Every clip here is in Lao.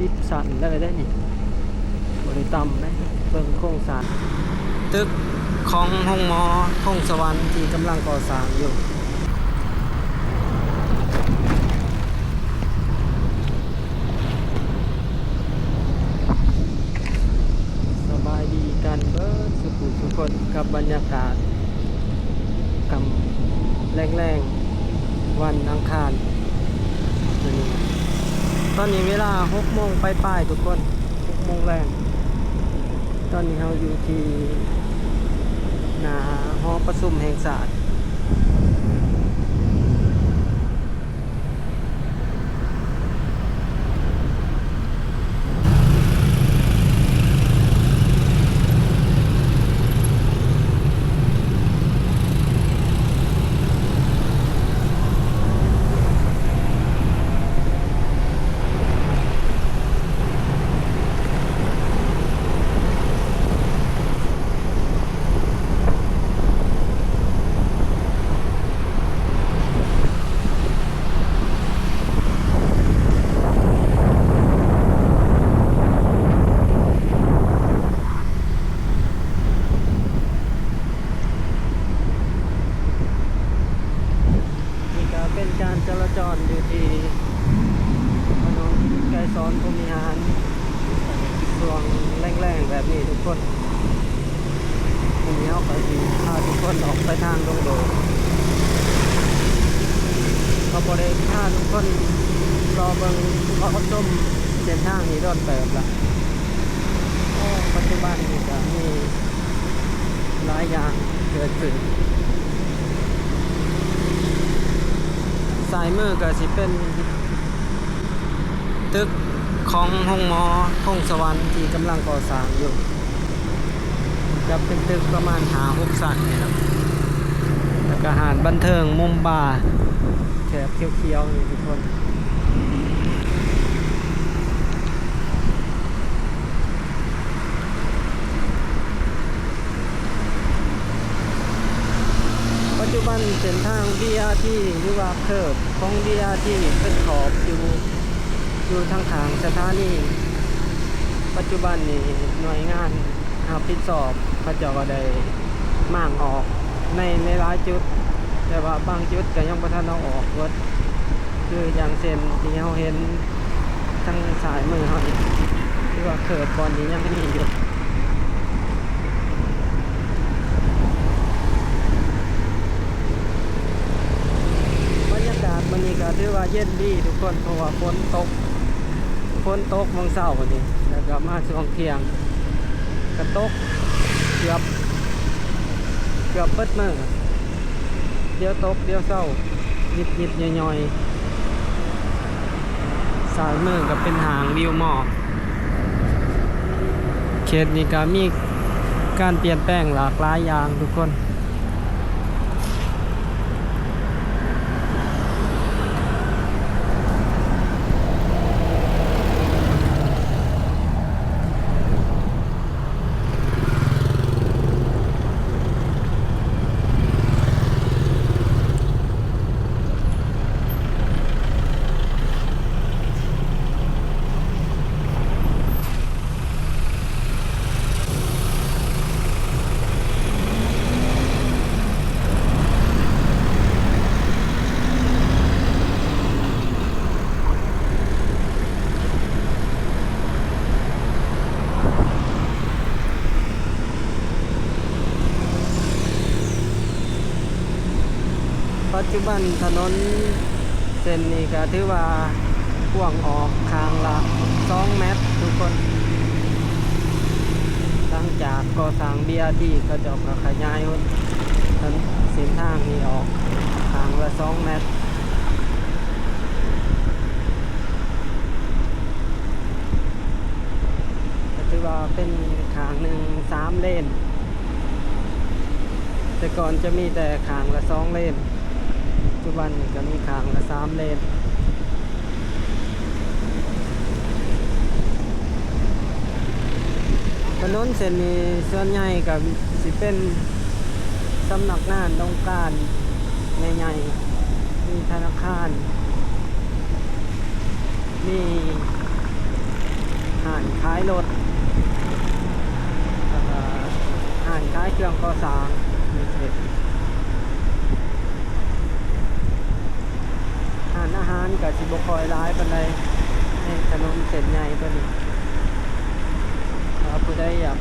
ສິບຊັ້ນເລີຍເດ້ນີ້ ບໍ່ໄດ້ຕ່ຳເດ້. ເບິ່ງໂຄງສ້າງ ຕຶກຂອງໂຮງໝໍພົງສະຫວັນທີ່ກຳລັງກໍ່ສ້າງຢູ່. ສະບາຍດີກັນເບິດສູ່ຜູ້ສູ່ຄົນກັບບັນຍາກາດ ຄ່ຳແລງໆ ວັນອັງຄານມື້ນີ້. ຕອນນີ້ເວລາຫົກໂມງປາຍໆ ທຸກຄົນ, ຫົກໂມງແລງ. ຕອນນີ້ເຮົາຢູ່ທີ່ໜ້າຫໍປະຊຸມແຫ່ງຊາດ. ນີ້ກະເປັນການຈະລາຈອນຢູ່ທີ່ຖະໜົນໄກສອນ ພົມວິຫານ ຊ່ວງແລງໆ ແບບນີ້ທຸກຄົນ. ມື້ນີ້ເຮົາກະຊິພາທຸກຄົນອອກໄປທາງດົງໂດກ ກະບໍ່ໄດ້ພາທຸກຄົນເລາະເບິ່ງເລາະຊົມເສັ້ນທາງນີ້ດົນເຕີບລະ. ໂອ້ ປັດຈຸບັນນີ້ກະມີ ຫຼາຍຢ່າງເກີດຂຶ້ນ. ຊ້າຍມືກະຊິເປັນຕຶກຂອງໂຮງໝໍພົງສະຫວັນທີ່ກຳລັງກໍ່ສ້າງຢູ່, ຈະເປັນຕຶກປະມານຫ້າຫົກຊັ້ນນີ້ລະ. ແລ້ວກະຮ້ານບັນເທີງມຸມບາ ແຖບຂຽວໆ ນີ້ທຸກຄົນ. ປັດຈຸບັນເສັ້ນທາງ ບີອາທີ ຫຼືວ່າເຄີບຂອງ ບີອາທີ ເປັນຂອບຢູ່ ຢູ່ທາງຂ້າງສະຖານີ. ປັດຈຸບັນນີ້ໜ່ວຍງານຮັບຜິດຊອບເຂົາເຈົ້າກະໄດ້ມ້າງອອກໃນຫຼາຍໆຈຸດ, ແຕ່ວ່າບາງຈຸດກະຍັງບໍ່ທັນເອົາອອກເບິດ. ຄືຢ່າງເຊັ່ນທີ່ເຮົາເຫັນທາງຊ້າຍມືເຮົານີ້ ຄືວ່າເຄີບບ່ອນນີ້ຍັງມີຢູ່. ບັນຍາກາດມື້ນີ້ກະຖືວ່າເຢັນດີທຸກຄົນ, ເພາະວ່າຝົນຕົກ ຝົນຕົກມື້ເຊົ້ານີ້ ແລ້ວກະມາຊ່ວງທ່ຽງກະຕົກເກືອບ ເກືອບເບິດມື້. ດຽວຕົກດຽວເຊົາ ຍິບໆ ຍ່ອຍໆ. ຊ້າຍມືກະເປັນຫ້າງວິວມໍ. ເຂດນີ້ກະມີການປ່ຽນແປງຫຼາກຫຼາຍຢ່າງທຸກຄົນ. ປັດຈຸບັນຖະໜົນເສັ້ນນີ້ກະຖືວ່າກວ້າງອອກຂ້າງລະສອງແມັດທຸກຄົນ. ຫຼັງຈາກກໍ່ສ້າງ ບີອາທີ ເຂົາເຈົ້າກະຂະຫຍາຍເສັ້ນທາງນີ້ອອກຂ້າງລະສອງແມັດ. ກະຖືວ່າເປັນຂ້າງໜຶ່ງສາມເລນ, ແຕ່ກ່ອນຈະມີແຕ່ຂ້າງລະສອງເລນ, ປັດຈຸບັນນີ້ກະມີຂ້າງລະສາມເລນ. ຖະໜົນເສັ້ນນີ້ສ່ວນໃຫຍ່ກະຊິເປັນສຳນັກງານອົງການໃຫຍ່ໆ, ມີທະນາຄານ ມີ ຂາຍລົດ ແລ້ວກໍຮ້ານຂາຍເຄື່ອງກໍ່ສ້າງ ຮ້ານອາຫານກໍຊິບໍ່ຄ່ອຍຫຼາຍປານໃດ ໃນຖະໜົນເສັ້ນໃຫຍ່ຕົວນີ້. ຖ້າຜູ້ໃດຢາກ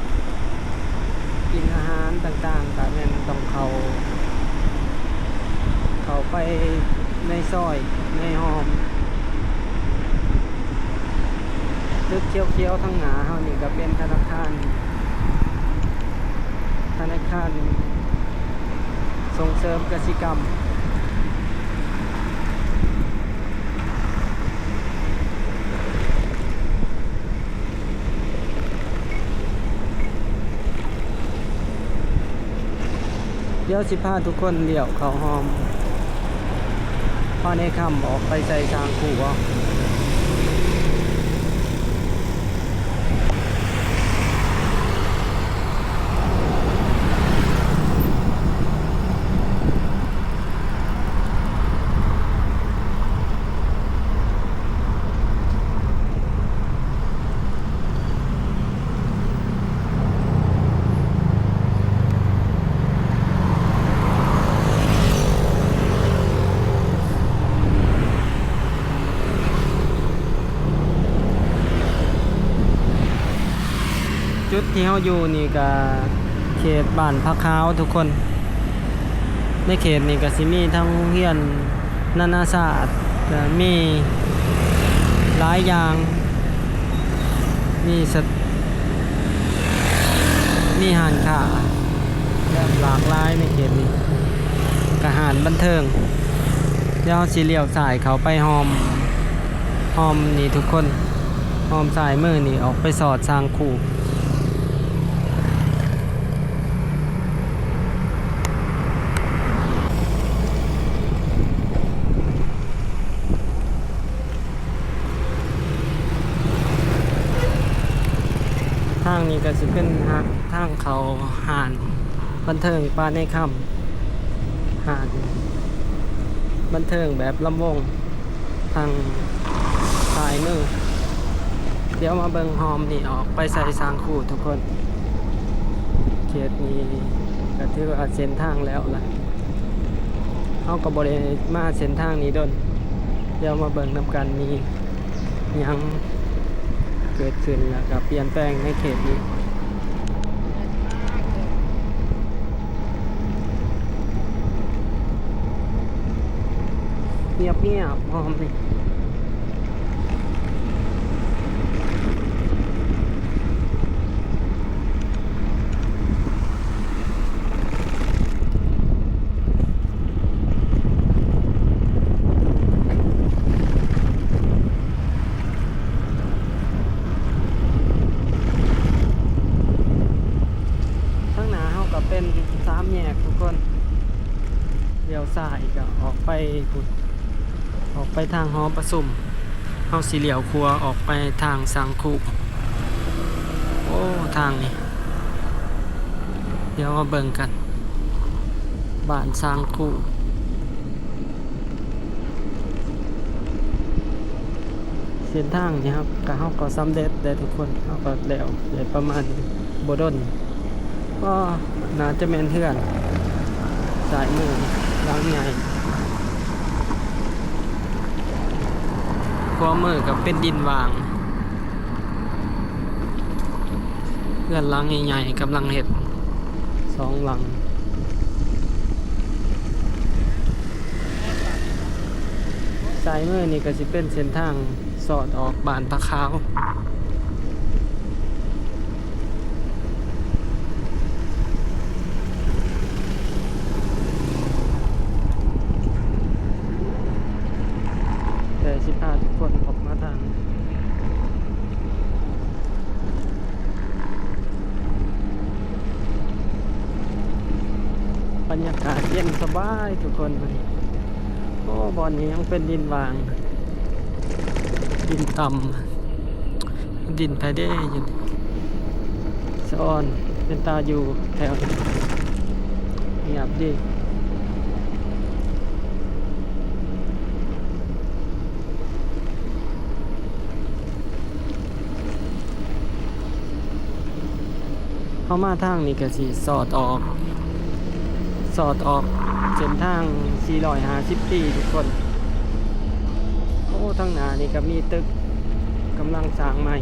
ກິນອາຫານຕ່າງໆ ກະແມ່ນຕ້ອງເຂົ້າ ເຂົ້າໄປໃນຊອຍ ໃນຮ່ອມ. ຕຶກຂຽວໆ ທາງໜ້າເຮົານີ້ກະເປັນທະນາຄານ ທະນາຄານສົ່ງເສີມກະສິກຳ. ດຽວຊິພາທຸກຄົນລ້ຽວເຂົ້າຮ່ອມ ພາໃນຄຳອອກໄປໃສ່ສາງຄູເອົາ. ຈຸດທີ່ເຮົາຢູ່ນີ້ກະເຂດບ້ານຜາຂາວທຸກຄົນ. ໃນເຂດນີ້ກະຊິມີທັງໂຮງຮຽນນານາຊາດ ກະມີຫຼາຍຢ່າງ ມີສະ ມີຮ້ານຄ້າແບບຫຼາກຫຼາຍໃນເຂດນີ້ ກະຮ້ານບັນເທີງ. ດຽວເຮົາຊິລ້ຽວຊ້າຍເຂົ້າໄປຮ່ອມ ຮ່ອມນີ້ທຸກຄົນ ຮ່ອມຊ້າຍມືນີ້ອອກໄປຊອດສາງຄູ. ທາງນີ້ກະຊິເປັນທາງເຂົ້າຮ້ານບັນເທີງປ່າໃນຄຳ ຮ້ານບັນເທີງແບບລຳວົງ ທາງຊ້າຍມື. ດຽວມາເບິ່ງຮ່ອມນີ້ອອກໄປໃສ່ສາງຄູທຸກຄົນ. ເຂດນີ້ກະຖືວ່າເສັ້ນທາງແລ້ວລະ ເຮົາກະບໍ່ໄດ້ມາເສັ້ນທາງນີ້ດົນ. ດຽວມາເບິ່ງນຳກັນ ມີຫຍັງເກີດຂຶ້ນ ແລ້ວກະປ່ຽນແປງໃນເຂດນີ້. ງຽບໆ ພ້ອມນີ້. ທາງໜ້າເຮົາກະເປັນສາມແຍກທຸກຄົນ ລ້ຽວຊ້າຍກະອອກໄປພຸ້ນ ອອກໄປທາງຫໍປະຊຸມ. ເຮົາຊິລ້ຽວຂວາອອກໄປທາງສັງຄູ. ໂອ້ ທາງນີ້ ດຽວມາເບິ່ງກັນ ບ້ານສັງຄູ. ເສັ້ນທາງນີ້ເຮົາກະ ເຮົາກະສຳເລັດແລ້ວທຸກຄົນ ເຮົາກະແລ້ວໄດ້ປະມານບໍ່ດົນ. ກໍໜ້າຈະແມ່ນເຮືອນ ຊ້າຍມືຫຼັງໃຫຍ່ ຂວາມືກະເປັນດິນຫວ່າງ. ເຮືອນຫຼັງໃຫຍ່ໆກຳລັງເຮັດສອງຫຼັງ. ຊ້າຍມືນີ້ກະຊິເປັນເສັ້ນທາງ ສອດອອກບ້ານຜາຂາວ. ແຕ່ຊິພາທຸກຄົນອອກມາທາງ ບັນຍາກາດເຢັນສະບາຍທຸກຄົນ. ໂອ້ ບ່ອນນີ້ຍັງເປັນດິນຫວ່າງ ດິນຕ່ຳ ດິນໃຜເດ້ຢູ່ນີ້ ສະອອນ ເປັນຕາຢູ່ແຖວນີ້ ງຽບດີ. ເຂົ້າມາທາງນີ້ກະຊິສອດອອກ ສອດອອກເສັ້ນທາງສີ່ຮ້ອຍຫ້າສິບປີທຸກຄົນ. ໂອ້ ທາງໜ້ານີ້ກະມີຕຶກກຳລັງສ້າງໃໝ່.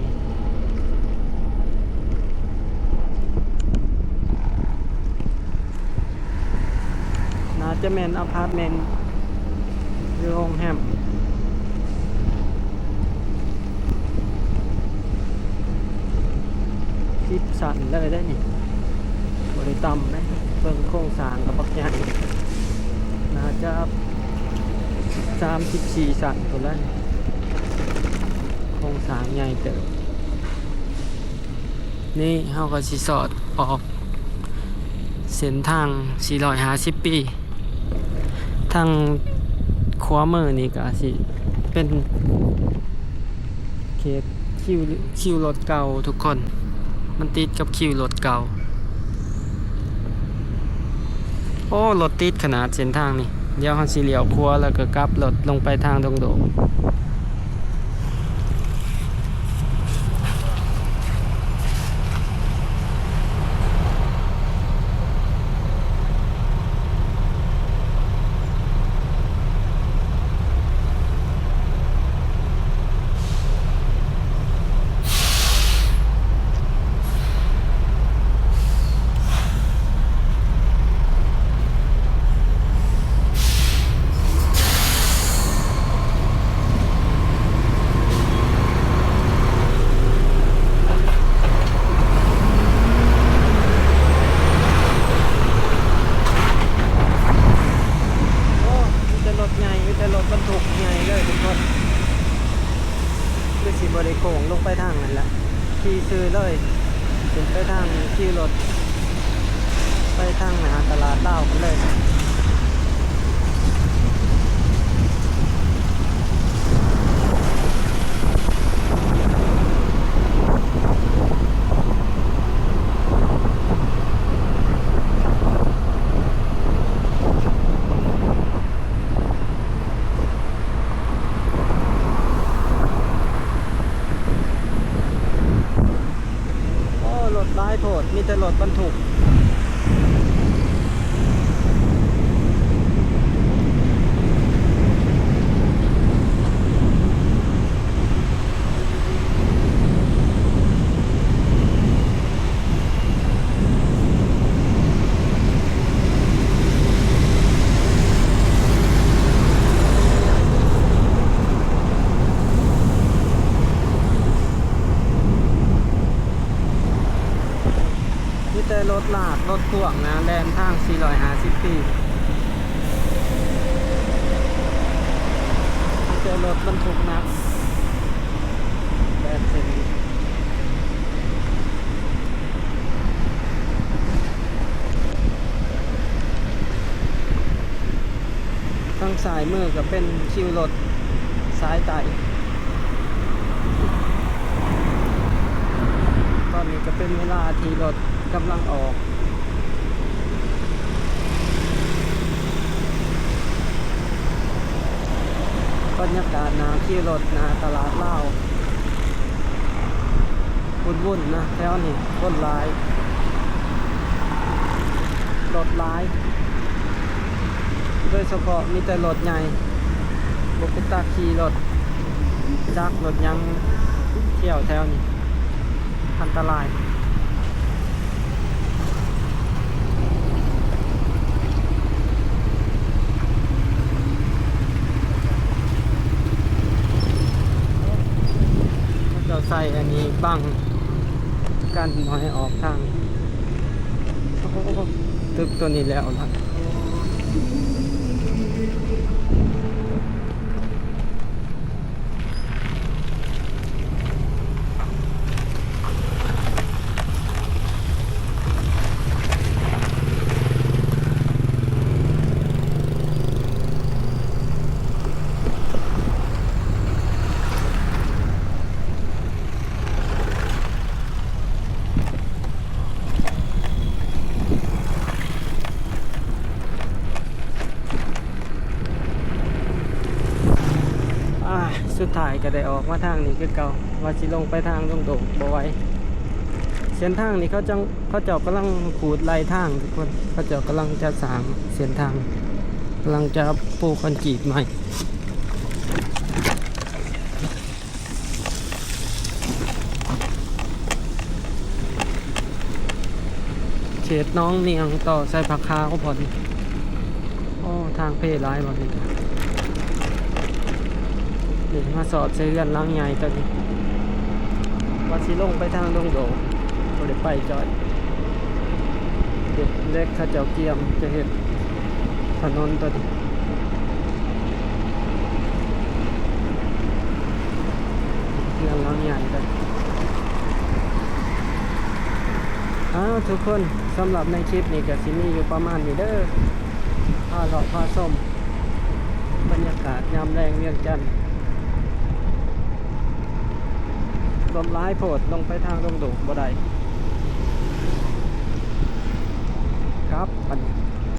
ໜ້າຈະແມ່ນອາພາດເມັນ ຫຼືໂຮງແຮມ. ສິບຊັ້ນເລີຍເດ້ນີ້ ບໍ່ໄດ້ຕ່ຳເດ້. ເບິ່ງໂຄງສ້າງກະບັກໃຫຍ່ ໜ້າຈະສາມສິບສີ່ຊັ້ນພຸ້ນແຫຼະ. ໂຄງສ້າງໃຫຍ່ເຕີບ. ນີ້ເຮົາກະຊິສອດອອກເສັ້ນທາງສີ່ຮ້ອຍຫ້າສິບປີ. ທາງຂວາມືນີ້ກະຊິເປັນເຂດຄິວ ຄິວລົດເກົ່າທຸກຄົນ ມັນຕິດກັບຄິວລົດເກົ່າ. ໂອ້ ລົດຕິດຂະໜາດເສັ້ນທາງນີ້. ດຽວເຮົາຊິລ້ຽວຂວາ ແລ້ວກະກັບລົດລົງໄປທາງດົງໂດກ. ໂອ້ ມີແຕ່ລົດໃຫຍ່ ມີແຕ່ລົດບັນທຸກໃຫຍ່ເລີຍທຸກຄົນ. ຄືຊິບໍ່ໄດ້ໂຄ້ງລົງໄປທາງນັ້ນລະ ຂີ່ຊື່ເລີຍ ຂຶ້ນໄປທາງຄິວລົດ ໄປທາງໜ້າຕະຫຼາດລາວພຸ້ນເລີຍ. ໂອ້ ລົດຫຼາຍໂພດ ມີແຕ່ລົດບັນທຸກ. ມີແຕ່ລົດລາກລົດພ່ວງນະ ແລ່ນທາງສີ່ຮ້ອຍຫ້າສິບປີ ມີແຕ່ລົດບັນທຸກໜັກແລ່ນເສັ້ນນີ້. ທາງຊ້າຍມືກະເປັນຄິວລົດສາຍໃຕ້. ຕອນນີ້ກະເປັນເວລາທີ່ລົດກຳລັງອອກ. ບັນຍາກາດໜ້າຂີ່ລົດໜ້າຕະຫຼາດລາວ ວຸ່ນໆນະ ແຖວນີ້ຄົນຫຼາຍ ລົດຫຼາຍ ໂດຍສະເພາະມີແຕ່ລົດໃຫຍ່ ບໍ່ເປັນຕາຂີ່ລົດຈັກລົດຫຍັງທ່ຽວແຖວນີ້ ອັນຕະລາຍ. ເຂົາເຈົ້າໃສ່ອັນນີ້ບັງກັນບໍ່ໃຫ້ອອກທາງ. ໂອ້ໂຫ ຕຶກໂຕນີ້ແລ້ວລະ. ອາ ສຸດທ້າຍກະໄດ້ອອກມາທາງນີ້ຄືເກົ່າ ວ່າຊິລົງໄປທາງດົງໂດກບໍ່ໄຫວ. ເສັ້ນທາງນີ້ເຂົາຈັ່ງ ເຂົາເຈົ້າກຳລັງຂູດໄລ່ທາງທຸກຄົນ ເຂົາເຈົ້າກຳລັງຈະສ້າງເສັ້ນທາງ ກຳລັງຈະປູຄອນກຣີດໃໝ່. ເຂດໜອງນຽງຕໍ່ໃສ່ຜາຂາວບ່ອນນີ້. ໂອ້ ທາງເພຫຼາຍບ່ອນນີ້. ນີ້ມາສອດໃສ່ເຮືອນຫຼັງໃຫຍ່ຕົວນີ້ ວ່າຊິລົງໄປທາງດົງໂດກ ບໍ່ໄດ້ໄປຈ້ອຍ. ເດັກ ເດັກເຂົາເຈົ້າກຽມຈະເຮັດຖະໜົນຕົວນີ້ ເຮືອນຫຼັງໃຫຍ່ຕົວນີ້. ອ້າວ ທຸກຄົນ ສຳລັບໃນຄລິບນີ້ກໍຊິມີຢູ່ປະມານນີ້ເດີ ພາເລາະພາຊົມບັນຍາກາດຍາມແລງວຽງຈັນ. ລົມຫຼາຍໂພດ ລົງໄປທາງດົງໂດກບໍ່ໄດ້.